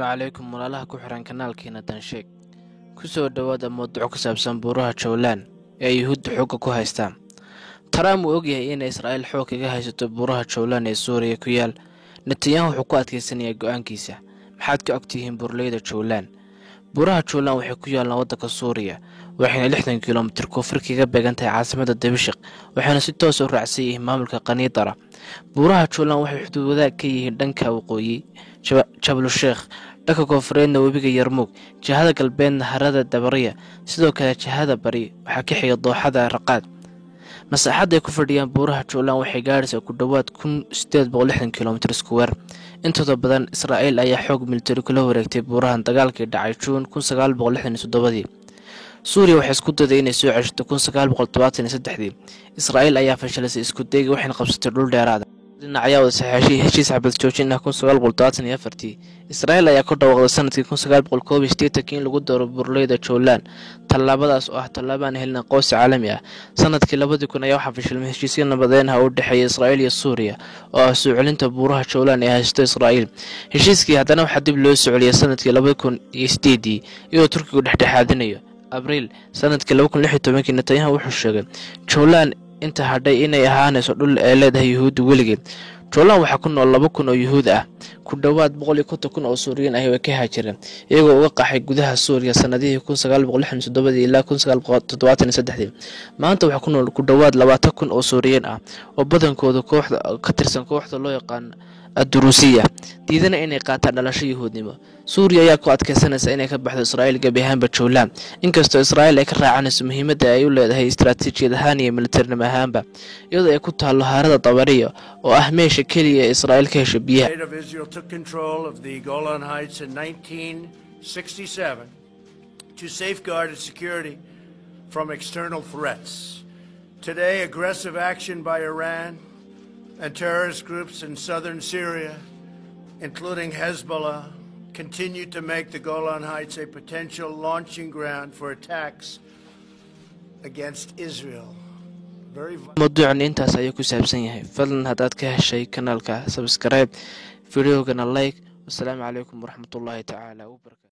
Calaykum walaalaha ku xiran kanaalkeena Dansheeg. Ku soo dhowaada mowduuc ku saabsan buuraha Jowlan ee ay Yuhuudda xoogga ku haystaan. Trump wuu ogyahay inay Israa'iil xoog kaga haysato buuraha Jowlan ee Suuriya ku yaal. Netanyahu wuxuu ku adkeysanayaa go'aankiisa. Maxaad ka ogtihiin buurleyda Jowlan? Buuraha Jowlan waxay ku yaallaan waddanka Suuriya, waxayna 60 kilomitir koonfur kaga beegan tahay caasimada Dimashq, waxayna si toos u raacsan yihiin maamulka Qaniidara. Buuraha Jowlan waxay xuduud wadaag ka yihiin dhanka waqooyi Jablusheekh, dhanka koonfureedna webiga Yarmuug, jihada galbeedna harada Dabariya. Sidoo kale jihada bari waxaa ka xiga dooxada Raqaad. Masaaxadda ay ku fadhiyaan buuraha Jowlan waxay gaadhaysaa ku dhowaad 1860 kilomitir square. Intooda badan Israa'iil ayaa xoog militari kula wareegtay buurahan dagaalkii dhacay Juun 1967-dii. Suuriya waxay isku dayday inay soo ceshato 1973-dii. Israa'iil ayaa fashilisay isku dayga, waxayna qabsatay dhul dheeraada. Dhinac ayaa wada saxeexay heshiis xabad joojin ah 1974-tii. Israa'iil ayaa ku dhawaaqday sanadkii 1981-kii in lagu daro buurleyda Jowlan, tallaabadaas oo ah tallaabo aan helin aqoonsi caalami ah. Sanadkii 2000 ayaa waxaa fashilmay heshiisyo nabadeyn ah oo u dhexeeya Israa'iil iyo Suuriya oo ah soo celinta buuraha Jowlan ee haysto Israa'iil. Heshiiskii haddana waxaa dib loo soo celiyay sanadkii 2008-dii, iyadoo Turkigu dhexdhexaadinayo. Abriil sanadkii 2016-kii, Netanyahu wuxuu sheegay Jowlan inta hadhay inay ahaanayso dhul ay leedahay Yuhuudda weligeed. Jowlan waxaa ku nool 2000 oo Yuhuud ah. Ku dhowaad 150,000 oo Suuriyiin ahi way ka haajireen, iyagoo uga qaxay gudaha Suuriya sanadihii 1967-dii ilaa 1973-dii. Maanta waxaa ku nool ku dhowaad 20,000 oo Suuriyiin ah oo badankooda kooxda ka tirsan kooxda loo yaqaan Adduruusiya, diidana inay qaataan dhalasho Yuhuudnimo. Suuriya ayaa ku adkeysanaysa inay ka baxdo Israa'iil gebi ahaanba Jowlan, inkastoo Israa'iil ay ka raacanayso muhiimadda ay u leedahay istaraatiijiyad ahaan iyo militarinimo ahaanba, iyadoo ay ku taallo harada Dabariya oo ah meesha keliya ee Israa'iil ka hesho biyaha. State of Israel took control of the Golan Heights in 1967 to safeguard its security from external threats. Today, aggressive action by Iran and terrorist groups in southern Syria, including Hezbollah, continue to make the Golan Heights a potential launching ground for attacks against Israel. Very Mawduucan intaas ayuu ku saabsan yahay. Fadlan haddaad ka heshay kanaalka, subscribe, videogana like. Wasalaamu calaykum waraxmatullaahi tacaala wabarakatu.